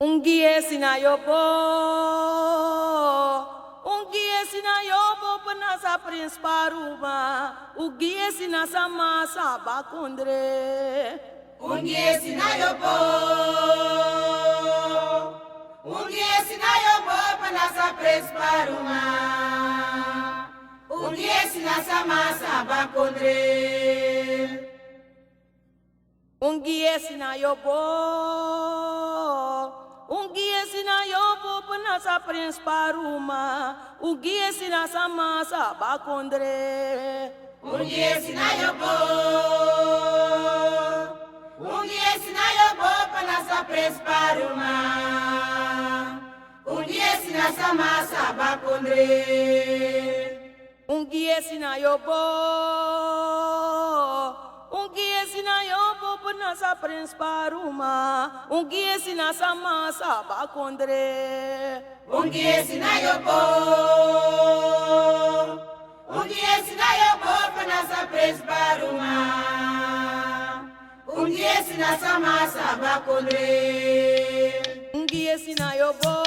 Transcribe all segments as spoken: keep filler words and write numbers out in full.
Un gi yesi na yu o bo. Un gi yesi na yu o bo, Panasa Prince Pari Uma. Un gi yesi na sama sa baka ondre. Un gi yesi na yu o bo. Un gi yesi na yu o bo, Panasa Prince Pari Uma. Un gi yesi na sama sa baka ondre. Un gi yesi na yu o bo. Un gi yesi na yu o bo, Panasa Prince Pari Uma. Un gi yesi na sama sa baka ondre. Un gi yesi na yu o bo. Un gi yesi na yu o bo, Panasa Prince Pari Uma. Un gi yesi na sama sa baka ondre. Un gi yesi na yu o bo. Un gi yesi na yu o bo, Panasa Prince Pari Uma. Un gi yesi na sama sa baka ondre. Un gi yesi na yu o bo. Un gi yesi na yu o bo, Panasa Prince Pari Uma. Un gi yesi na sama sa baka ondre. Un gi yesi na yu o bo.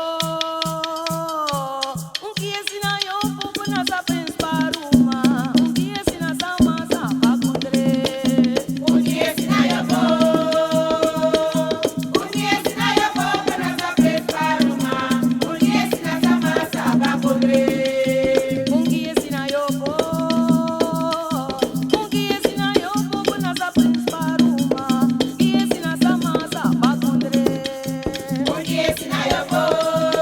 Un gi yesi na yu o bo, Panasa Prince Pari Uma. Un gi yesi na sama sa baka ondre. Un gi yesi na yu o bo. Un gi yesi na yu o bo, Panasa Prince Pari Uma. Un gi yesi na sama sa baka ondre. Un gi yesi na yu o bo. Un gi yesi na yu o bo, Panasa Prince Pari Uma. Un gi yesi na sama sa baka ondre. Un gi yesi na yu o bo.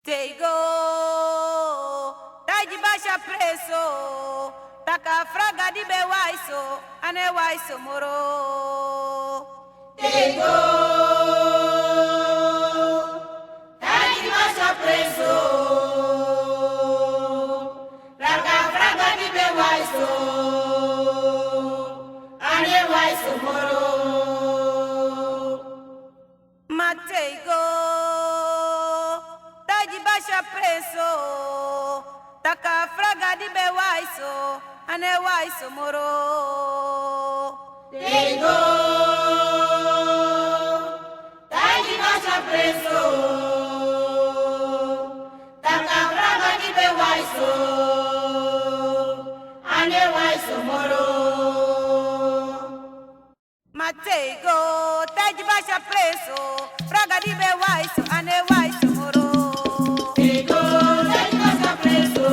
Teigo, taigi basi a preso, taki a fraga di ben wai so, a no e wai so moro. Teigo, taigi basi a preso, taki a fraga di ben wai so, a no e wai so moro. Ma teigo, taigi basi a preso, taki a fraga di ben wai so, a no e wai so moro. Teigo, taigi basi a preso, taki a fraga di ben wai so, a no e wai so moro. Ma teigo, taigi basi a preso, fraga di ben wai so, a no e wai so moro. Teigo, taigi basi a preso,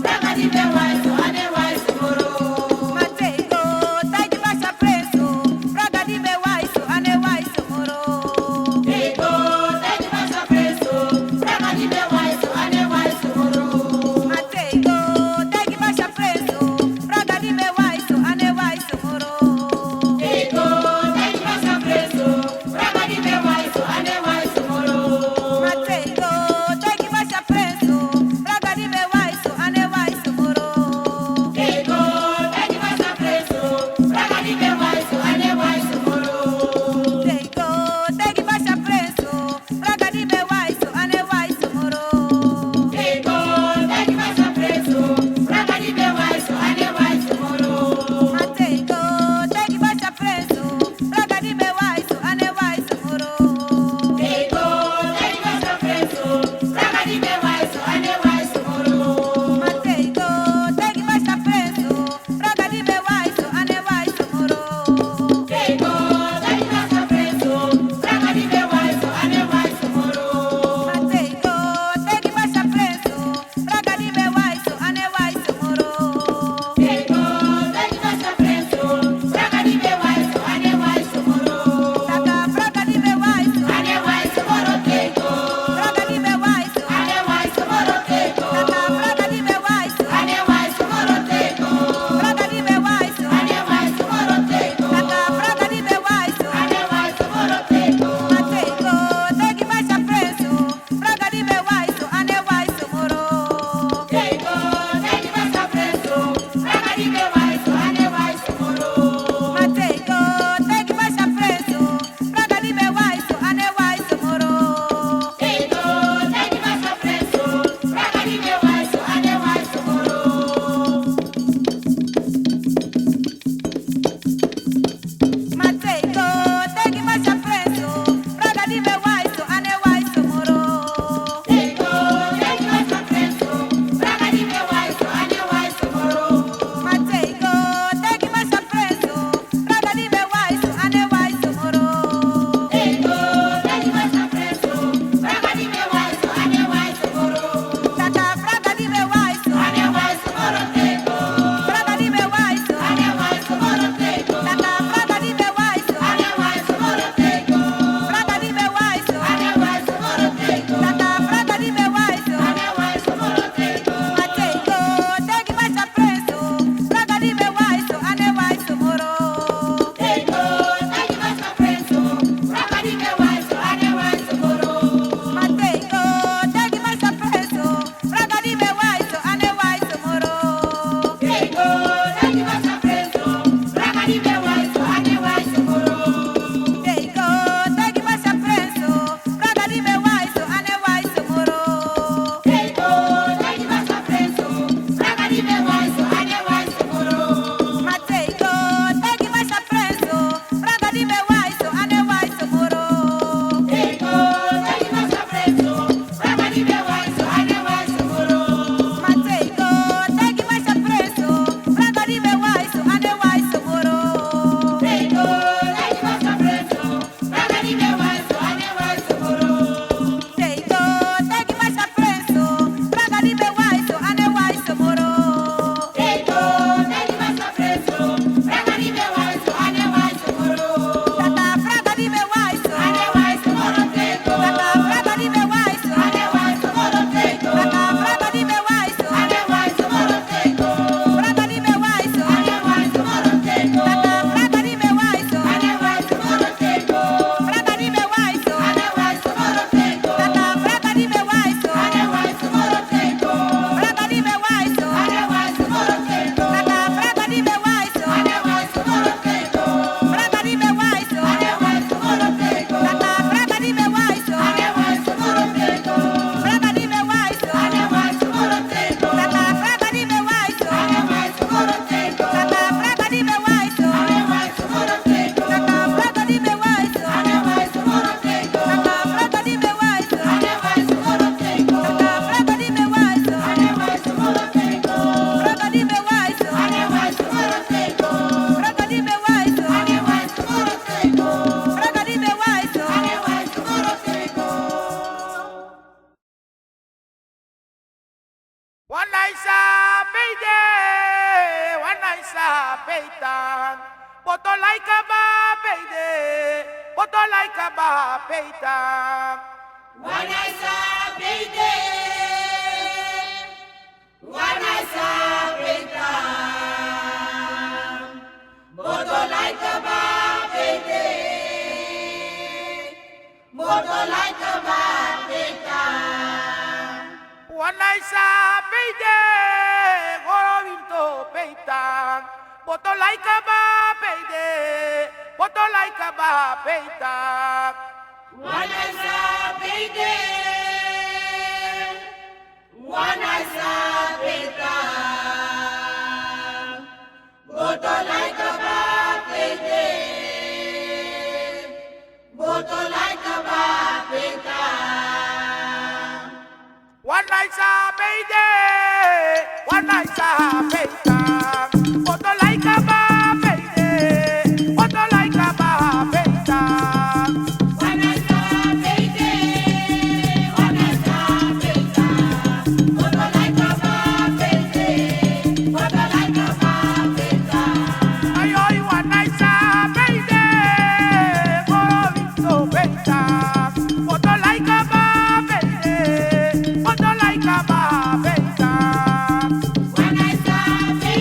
fraga di ben wai so, a no e wai so moro. Ma teigo, taigi basi a preso, fraga di ben wai so, a no e wai so moro. Teigo, taigi basi a preso, fraga di ben wai so, a no e wai so moro. Ma teigo, taigi basi a preso, fraga di ben wai so, a no e wai so moro. Teigo, taigi basi a preso, fraga di ben wai so, a no e wai so moro. Ma Wan nais a pe i de, wan nais a pe i tan. Boto lai kaba pe i de, boto lai kaba pe i tan. Wan nais a pe i de, wan nais a pe i tan. Boto lai kaba pe i de, boto lai kaba pe i tan. Wan nais a pe i de, goro winto pe i tan. Boto lai kaba pe i de, boto lai kaba pe i tan. Wan nais a pe i de, wan nais a pe i tan. Boto lai kaba pe i de, boto lai kaba pe i tan. Wan nais a pe i de, wan nais a pe i tan. Boto lai kaba pe i de, boto lai kaba pe i tan. Wan nais a pe i de, wan nais a pe i tan. Boto lai kaba pe i de, boto lai kaba pe i tan. Ai, ai, wan nais a pe i de, goro winto pe i tan. Boto lai kaba pe i de, boto lai kaba pe i tan. Wan nais a pe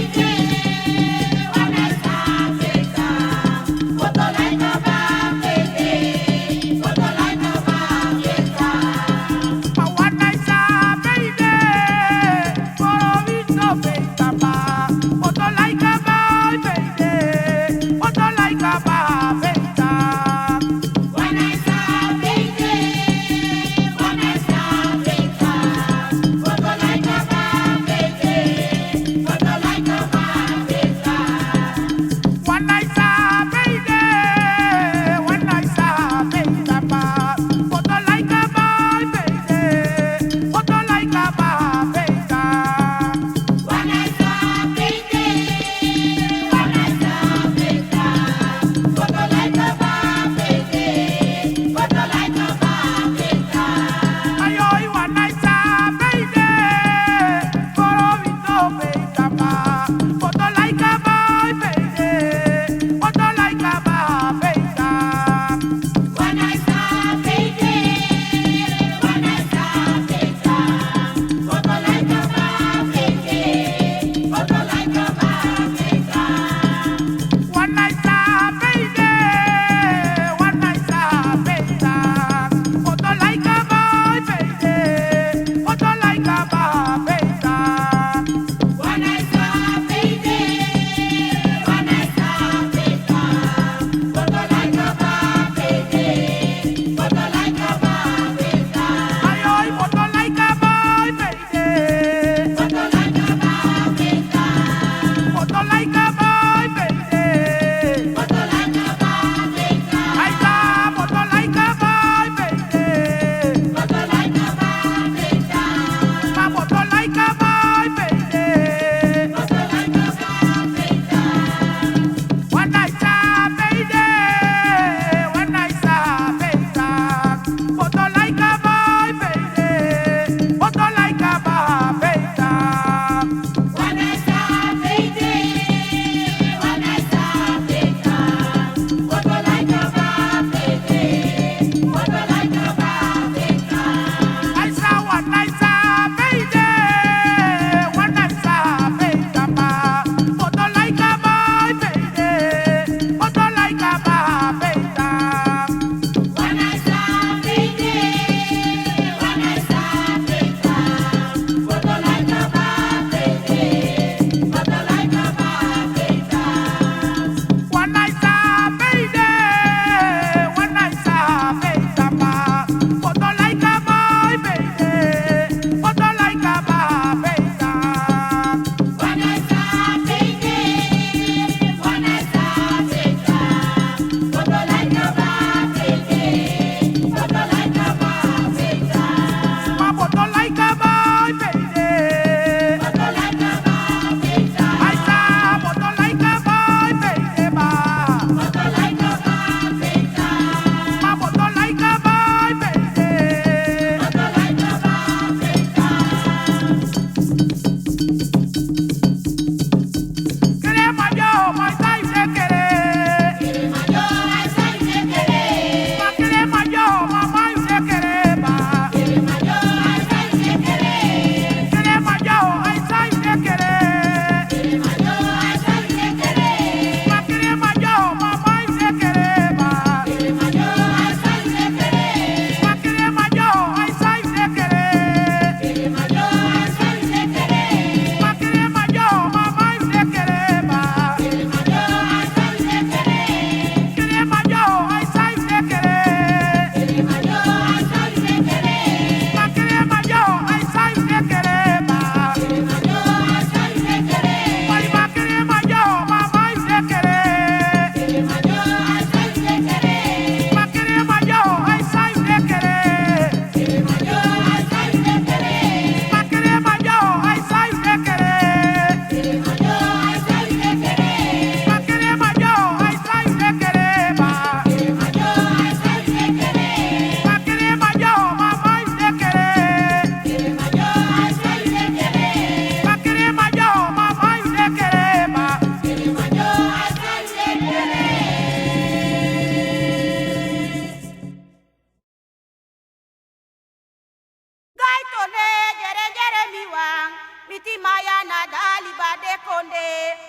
Miti maya na dali bade konde.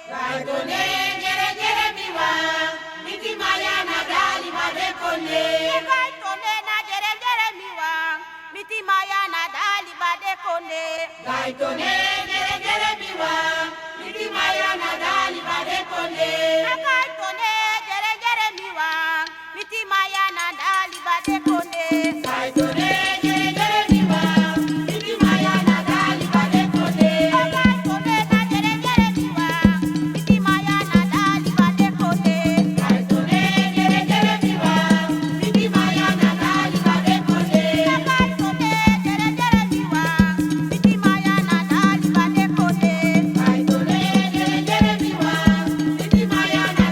Gaitone, jere, jere, miwa. Miti maya na dali bade konde. Gaitone na jere, jere, miwa. Miti maya na dali bade konde. Gaitone, jere, jere, miwa. Miti maya na dali bade konde. Gaitone, jere, jere, miwa. Miti maya na dali bade konde. Gaitone, jere, jere, miwa. Miti maya na dali bade konde. Gaitone na jere, jere, miwa. Miti maya na dali bade konde. Gaitone, jere, jere, miwa. Miti maya na dali bade konde. Gaitone, jere, jere, miwa. Miti maya na dali bade konde. Gaitone, jere, jere, miwa. Miti maya na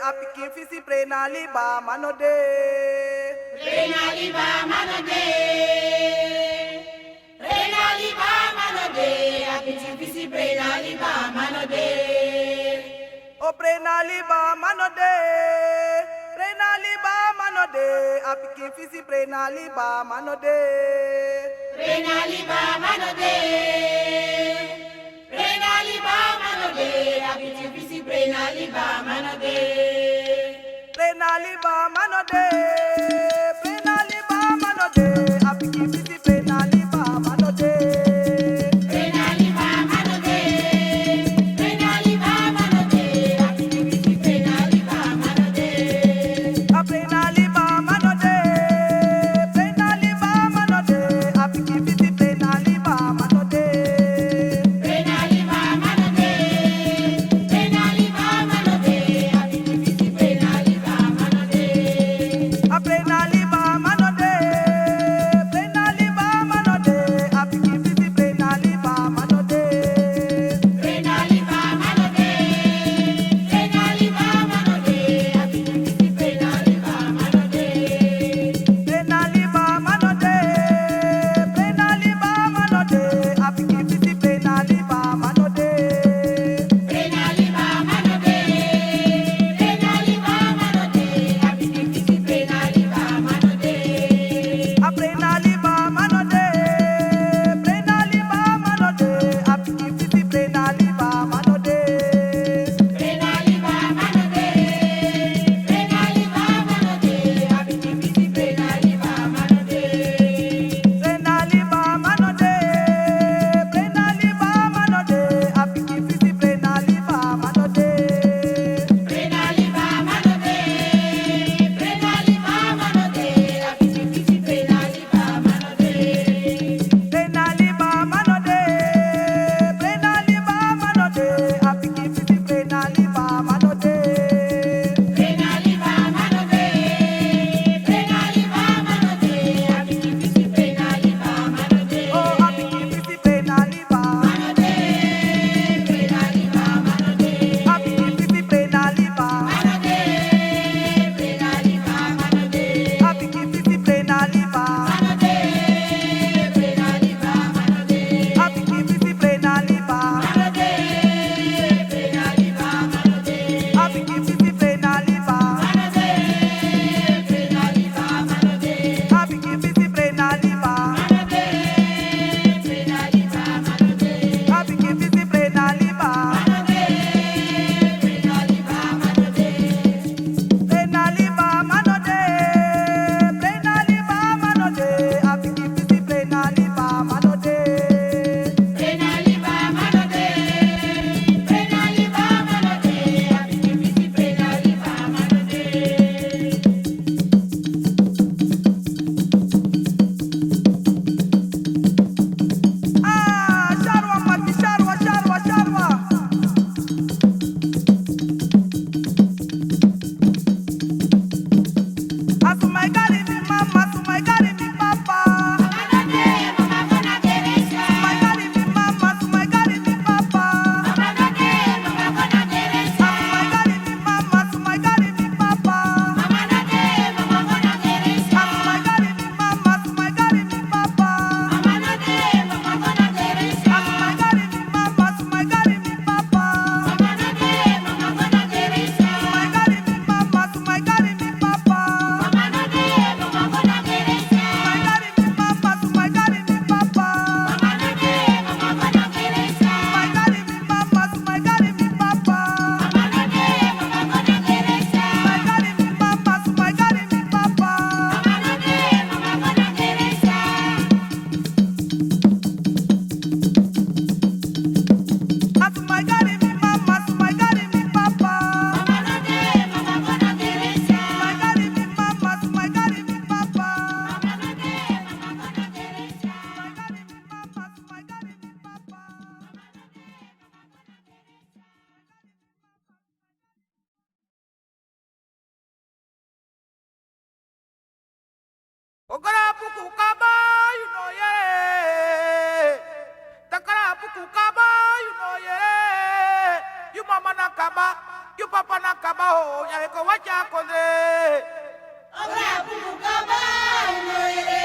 A pikin fisi, prei na liba, a mma no de. Prei na liba, a mma no de. Prei na liba, a mma no de. A pikin fisi, prei na liba, a mma no de. O prei na liba, a mma no de. Prei na liba, a mma no de. A pikin fisi, prei na liba, a mma no de. Prei na liba, a mma no de. Prei na liba, a mma no de. A pikin fisi, prei na liba, a mma no de. Prei na liba, a mma no de. Prei na liba, a mma no de. A pikin fisi, prei na liba, a mma no de. Prei na liba, a mma no de. Prei na liba, a mma no de. A pikin fisi, prei na liba, a mma no de. A prei na liba, a mma no de. Prei na liba, a mma no de. A pikin fisi, prei na liba, a mma no de. Prei na liba, a mma no de. Prei na liba, a mma no de. A pikin fisi, prei na liba, a mma no de. A prei na liba, a mma no de. Prei na liba, a mma no de. A pikin fisi, prei na liba, a mma no de. Prei na liba, a mma no de. Prei na liba, a mma no de. A pikin fisi, prei na liba, a mma no de. Prei na liba, a mma no de. Prei na liba, a mma no de. A pikin fisi, prei na liba, a mma no de. Prei na liba, a mma no de. Prei na liba, a mma no de. A pikin fisi, prei na liba, a mma no de. A prei na liba, a mma no de. Prei na liba, a mma no de. A pikin fisi, prei na liba, a mma no de. Prei na liba, a mma no de. Prei na liba, a mma no de. A pikin fisi, prei na liba, a mma no de. Prei na liba, a mma no de. Prei na liba, a mma no de. A pikin fisi, prei na liba, a mma no de. Prei na liba, a mma no de. Prei na liba, a mma no de. A pikin fisi, prei na liba, a mma no de. Prei na liba, a mma no de. Prei na liba, a mma no de. A pikin fisi, prei na liba, a mma no de. Prei na liba, a mma no de. Prei na liba, a mma no de. A pikin fisi, prei na liba, a mma no de. O, a pikin fisi, prei na liba. A pikin fisi, prei na liba. A pikin fisi, prei na liba. A pikin fisi, prei na liba. A pikin fisi, prei na liba. A pikin fisi, prei na liba. A pikin fisi, prei na liba. Prei na liba, a mma no de. Prei na liba, a mma no de. A pikin fisi, prei na liba, a mma no de. Prei na liba, a mma no de. Prei na liba, a mma no de. A pikin fisi, prei na liba, a mma no de. Ah, Sharwa mati, Sharwa, Sharwa, Sharwa. A suma e kari mi mama, a suma e kari mi papa. A suma e kari mi mama, a suma e kari mi papa. A suma e kari mi mama, a suma e kari mi papa. A suma e kari mi mama, a suma e kari mi papa. A suma e kari mi mama, a suma e kari mi papa. Okra puku kaba, yu no yere. Takra puku kaba, yu no yere. Yu mama na kaba. Yu papa na kaba o, ya e kon wati a kondre. Obra kuku kaba, yu no yere.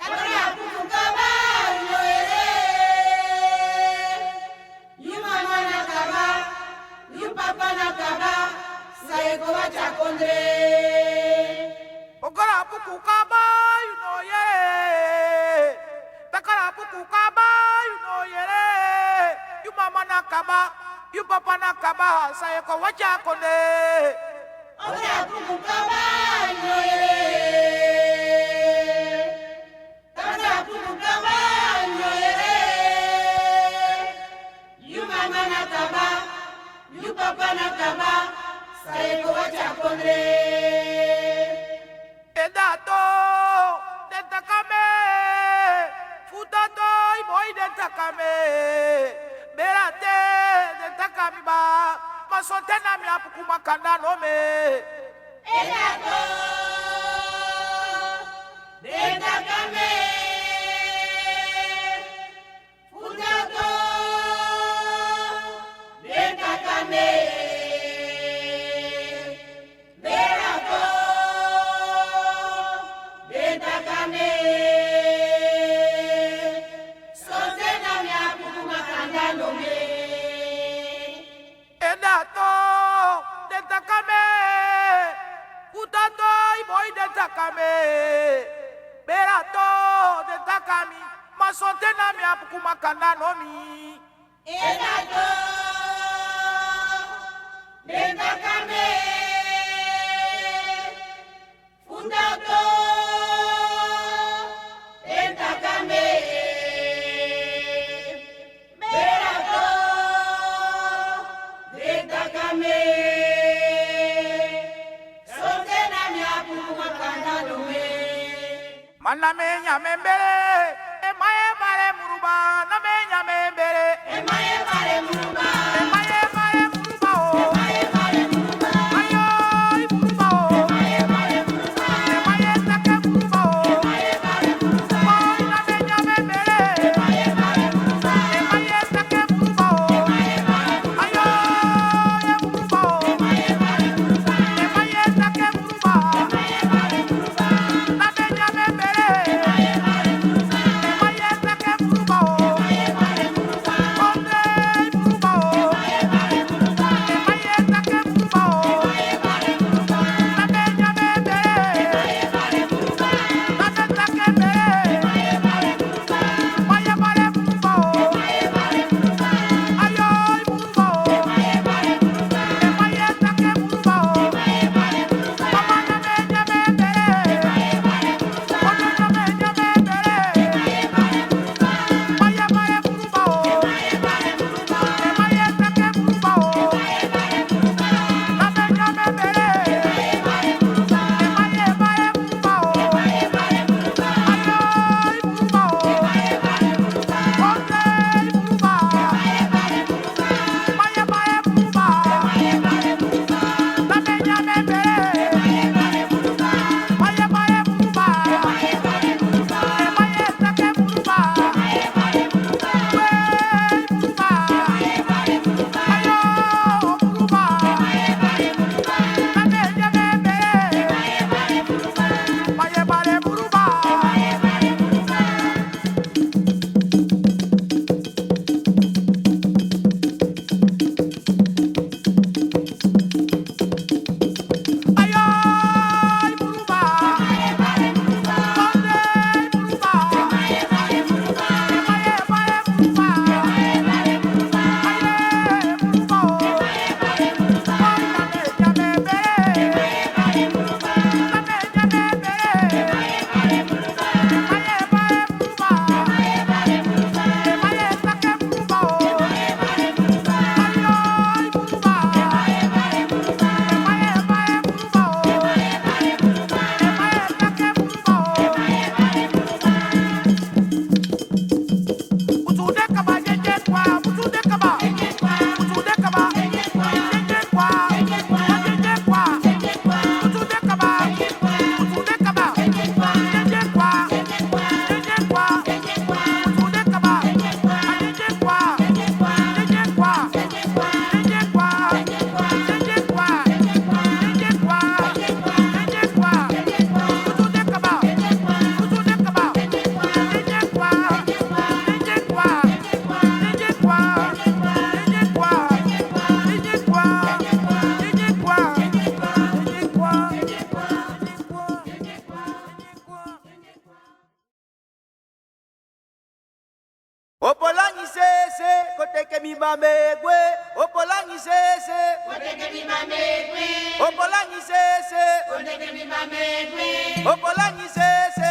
Obra kuku kaba, yu no yere. Yu mama na kaba, yu papa na kaba, san e kon wati a kondre. Ogara puku kaba, yu no yere. Takara puku kaba, yu no yere. Yu mama na kaba, yu papa na kaba, san e kon wati a kondre. Ogara puku kaba, yu no yere. Takara puku kaba, yu no yere. Yu mama na kaba, yu papa na kaba, san e kon wati a kondre. Edato, den taki a mi. Futato, i boi, den taki a mi. Berate, den taki a mi ba. Ma sonten na mi a puku makanda no mi. Edato, den taki a mi. Futato, den taki a mi. Berato, den taki a mi. Sonten na mi a puku makanda no mi. Edato, den taki a mi. Futato, i boi, den taki a mi. Berato, den taki a mi. Ma sonten na mi a puku makanda no mi. Edato, den taki a mi. Futato, den taki a mi. Berato, den taki a mi. Sonten na mi a puku makanda no mi. Ma na mi e nyan mi bere, e ma e bare muruba, na mi e nyan mi bere. E ma e bare muruba. E ma e bare muruba o. E ma e bare muruba. Ayo, i muruba o. E ma e bare muruba. E ma e take muruba o. E ma e bare muruba. Oi, na mi e nyan mi bere. E ma e bare muruba. E ma e take muruba o. E ma e bare muruba. Ayo, e muruba o. E ma e bare muruba. E ma e take muruba. E ma e bare muruba. Mame gwe, opolangi sese. Opolangi sese. Opolangi sese.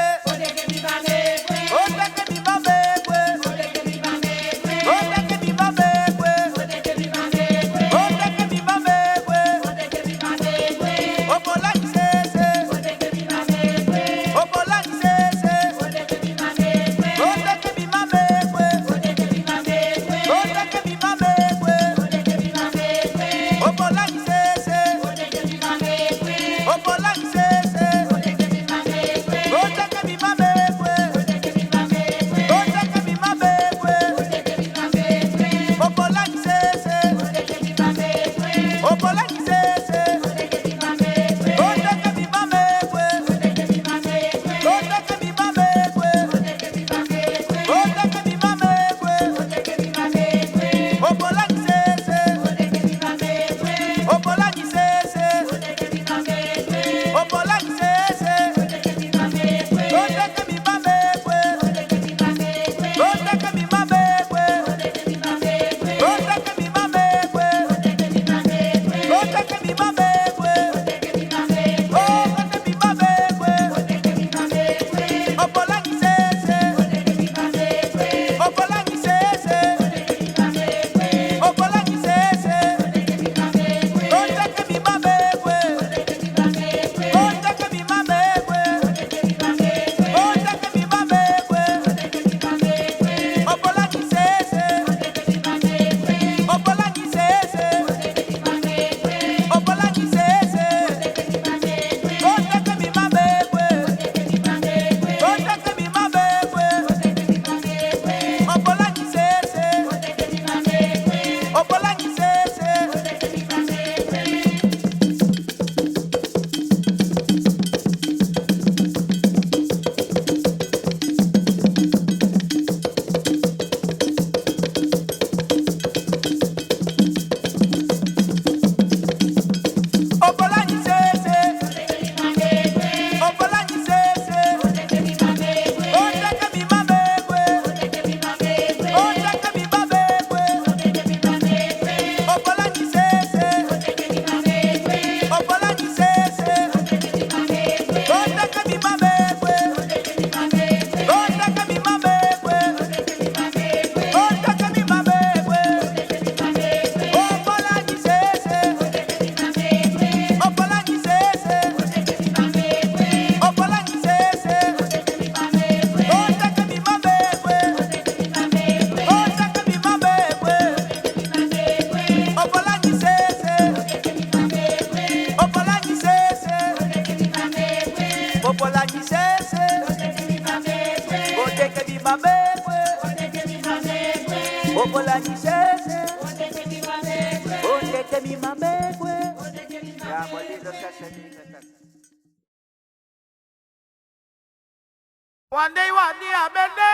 Wan dei wan dia ben de,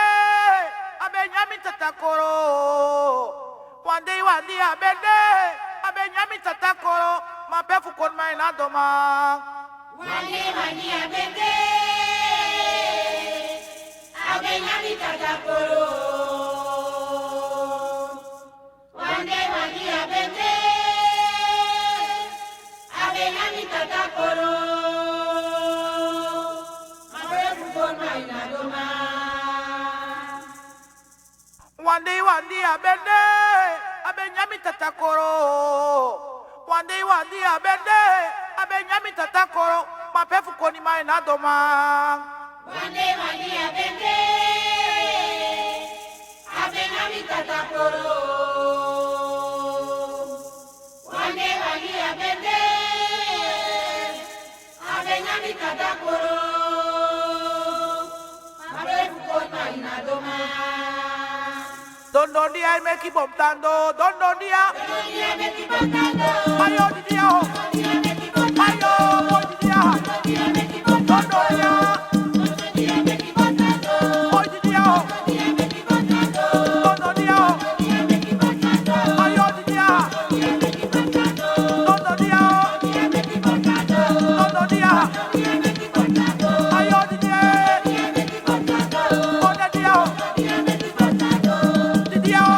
a ben nyan mi tata koro. Wan dei wan dia ben de, a ben nyan mi tata koro. Ma pe fu kon mai na doma. Wan dei wan dia ben de, a ben nyan mi tata koro. Wan dei wan dia ben de, a ben nyan mi tata koro. Ma pe fu kon mai na doma. Wan dei wan dia ben de, a ben nyan mi tata koro. Wan dei wan dia ben de, a ben nyan mi tata koro. Ma pe fu kon mai na doma. Wan dei wan dia ben de, a ben nyan mi tata koro. Wan dei wan dia ben de, a ben nyan mi tata koro. Ma pe fu kon mai na doma. Don don dia e meki bom tando, don don dia. Ayo di dia o. Ayo di dia. Don don dia. Oy di dia o. Don don dia o. Ayo di dia. Don don dia o. Don don dia. Ayo di dia. Don don dia o. Di dia o.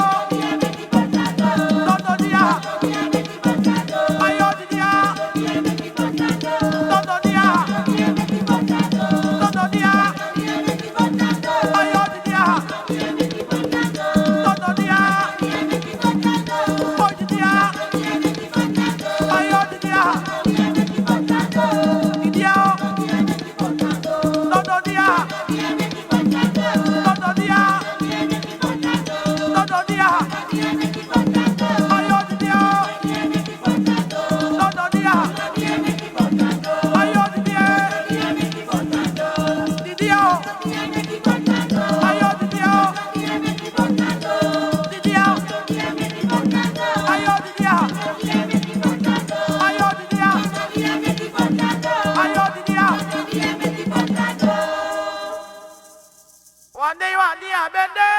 Di a ben de,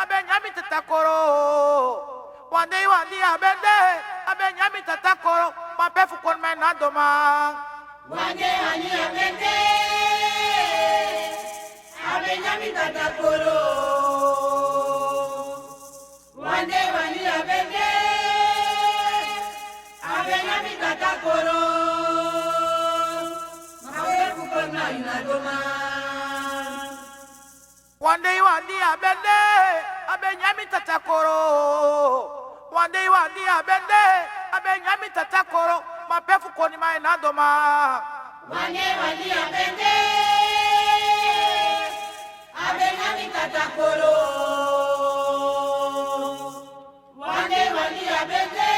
a ben nyan mi tata koro. Wan dei wan di a ben de, a ben nyan mi tata koro. Ma pe fu kon mi na doman. Wan dei wan di a ben de, a ben nyan mi tata koro. Wan dei wan di a ben de, a ben nyan mi tata koro. Ma pe fu kon mi na doman. Wan dei wan di a ben de, a ben nyan mi tata koro. Wan dei wan di a ben de, a ben nyan mi tata koro. Ma pe fu kon mi na doman. Wan dei wan di a ben de, a ben nyan mi tata koro. Wan dei wan di a ben de,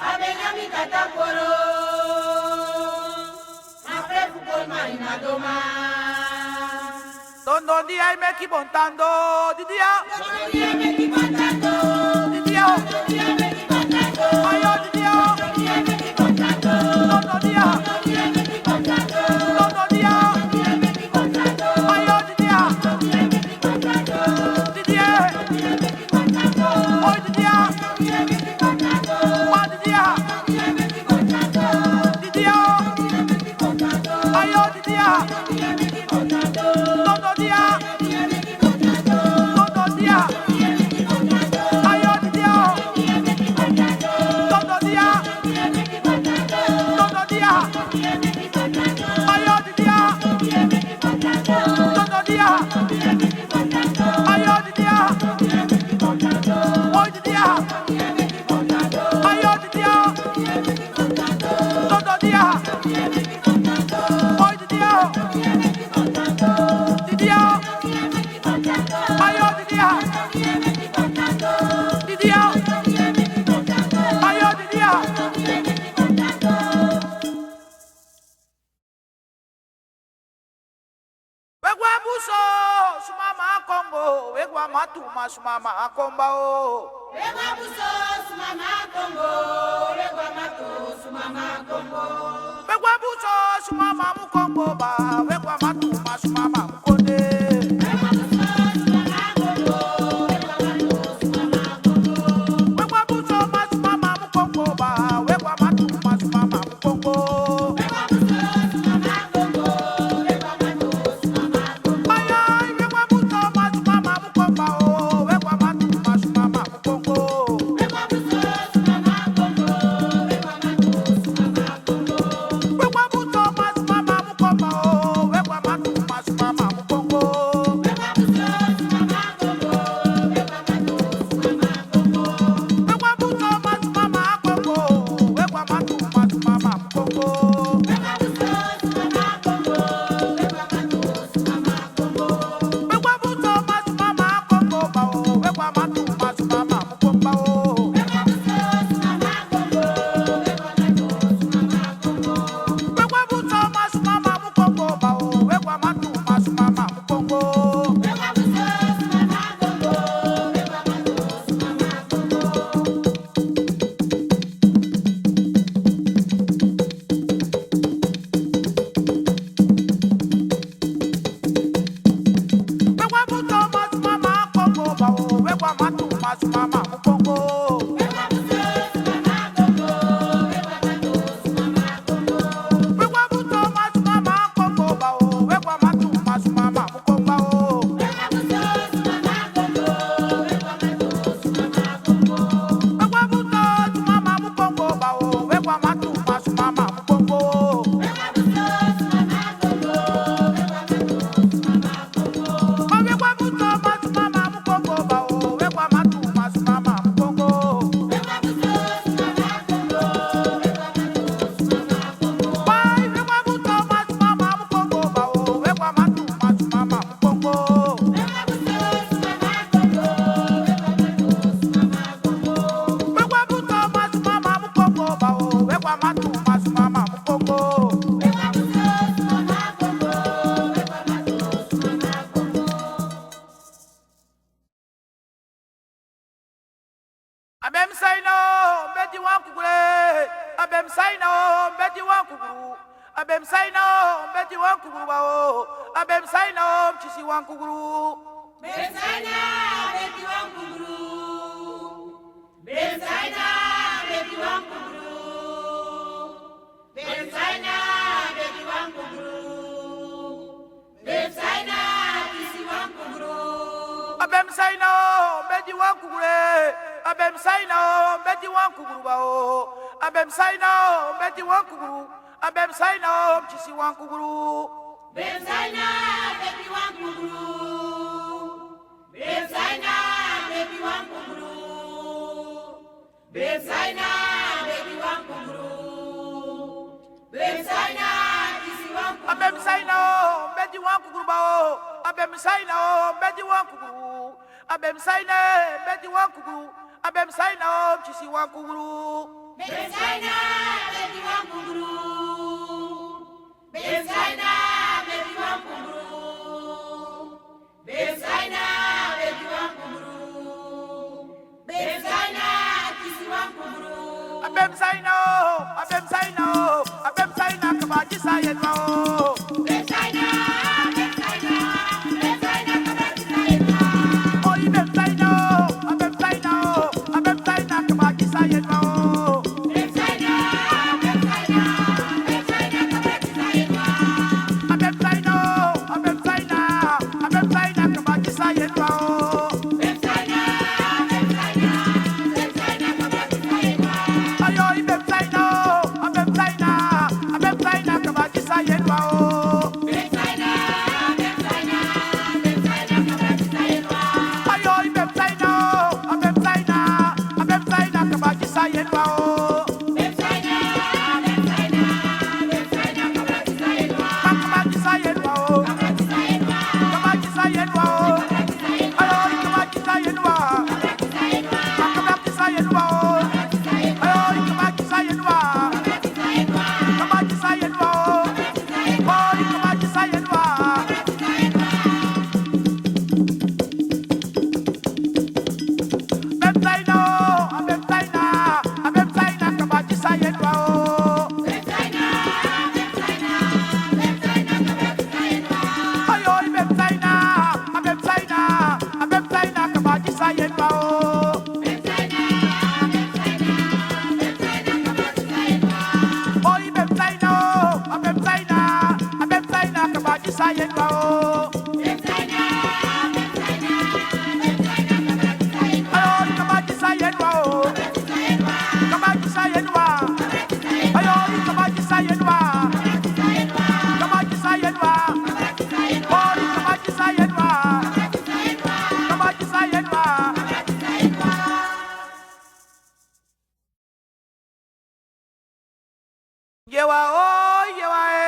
a ben nyan mi tata koro. Ma pe fu kon mi na doman. Dondon di a e meki bon tando, Didi a. Dondon di a e meki bon tando, Didi a. Dondon di a e meki bon tando, Ayo, Didi a. Dondon di a e meki bon tando, Dondon di a. Dondon di a e meki bon tando, Dondon di a. Dondon di a e meki bon tando, Ayo, Didi a. Dondon di a e meki bon tando, Didi a. Oi, Didi a. Wa, Didi a. Didi a. Ayo, Didi a. Dondon di a. Dondon di a. Ayo, Didi a. Dondon di a. Dondon di a. Ayo, Didi a. Dondon di a. Ayo, Didi a. Oi, Didi a. Ayo, Didi a. Dondon di a. Oi, Didi a. Didi a. Ayo, Didi a. Didi a. Ayo, Didi a. We gwa buso, suma ma kongo, we gwa matu, ma suma ma konba o. We gwa buso, suma ma kongo, we gwa matu, suma ma kongo. We gwa buso, suma ma mu kongo ba, we gwa matu, ma suma ma mu konde. We gwa buso, suma ma kongo, we gwa matu, ma suma ma mu kongo ba, we gwa matu, ma suma ma mu kongo. Abem saina o, mbedi wan kugure. Abem saina o, mbedi wan kuguru. A ben psa ini a o, mi beti wan kugru, ba o. A ben psa ini a o, mi kisi wan kugru. Ben psa ini a o, mi beti wan kugru. Ben psa ini a o, mi beti wan kugru. Ben psa ini a o, mi beti wan kugru. Ben psa ini a o, mi kisi wan kugru. A ben psa ini a o, mi beti wan kugru, e. A ben psa ini a o, mi beti wan kugru, ba o. A ben psa ini a o, mi beti wan kugru. A ben psa ini a o, mi kisi wan kugru. Ben psa ini a o, mi beti wan kugru. Ben psa ini a o, mi beti wan kugru. Ben psa ini a o, mi beti wan kugru. Ben psa ini a o, mi kisi wan kugru. A ben psa ini a o, mi beti wan kugru, ba o. A ben psa ini a o, mi beti wan kugru. A ben psa ini a o, mi beti wan kugru. A ben psa ini a o, mi kisi wan kugru. Ben psa ini a o, mi beti wan kugru. Ben psa ini a o, mi beti wan kugru. Ben psa ini a o, mi beti wan kugru. Ben psa ini a o, mi kisi wan kugru. A ben psa ini a o, a ben psa ini a o, a ben psa ini a o, kaba kisi a yu ede, ba o. Ben psa ini a o, ben psa ini a o, ben psa ini a o, kaba kisi a yu ede, ba o. Oi, ben psa ini a o, a ben psa ini a o, a ben psa ini a o, kaba kisi a yu ede, ba o. A ben psa ini a o, a ben psa ini a o, a ben psa ini a o, kaba kisi a yu ede, ba o. Ayo, i ben psa ini a o, a ben psa ini a o, a ben psa ini a o, kaba kisi a yu ede, ba o. Ayo, i ben psa ini a o, a ben psa ini a o, a ben psa ini a o, kaba kisi a yu ede, ba o. Ben psa ini a o, a ben psa ini a o, a ben psa ini a o, kaba kisi a yu ede, ba o. Ayo, i ben psa ini a o, a ben psa ini a o, a ben psa ini a o, kaba kisi a yu ede, ba o. Oi, ben psa ini a o, a ben psa ini a o, a ben psa ini a o, kaba kisi a yu ede, ba o. Ayo, i kaba kisi a yu ede, ba o. Kaba kisi a yu ede, ba. Ayo, i kaba kisi a yu ede, ba. Kaba kisi a yu ede, ba. Oi, kaba kisi a yu ede, ba. Kaba kisi a yu ede, ba. Yewa o, yewa e.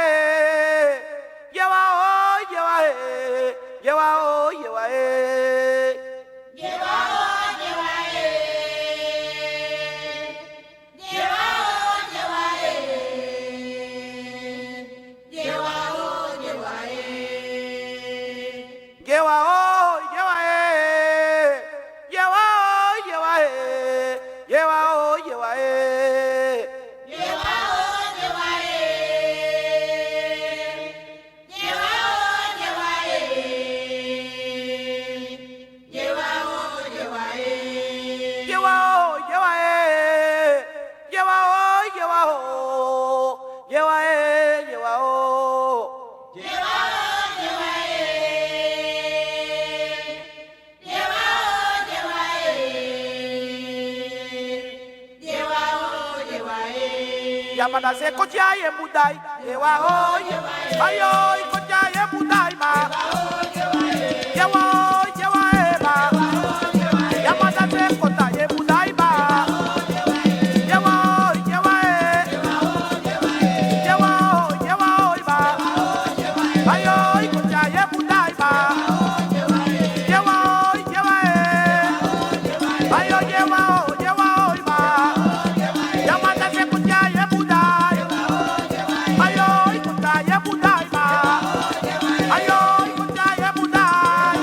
Yewa o, yewa e. Yewa o, yewa e. Yewa o, yewa e. Yewa o, yewa e. Yewa o, yewa e. Yewa o, yewa e. Yewa o, yewa e. Yewa o, yewa e. Yewa o, yewa e. Yewa o, yewa e. Yewa o, yewa e. Yewa o, yewa e. Yewa o, yewa o. Yewa e, yewa o. Yewa o, yewa e. Yewa o, yewa e. Yewa o, yewa e. Yamada se koti a yu e mudai. Yewa o, yewa e. Ayo, i koti a yu e mudai, ma. Yewa o, yewa e, ma. Yamada se koti a yu e mudai, ma. Yewa o, yewa e. Yewa o, yewa o, ma. Ayo, i koti a yu e mudai, ma. Yewa o, yewa e. Ayo, yewa o, yewa o, ma. Yamada se koti a yu e mudai. Ayo, i koti a yu e mudai, ma. Ayo, i koti a yu e mudai.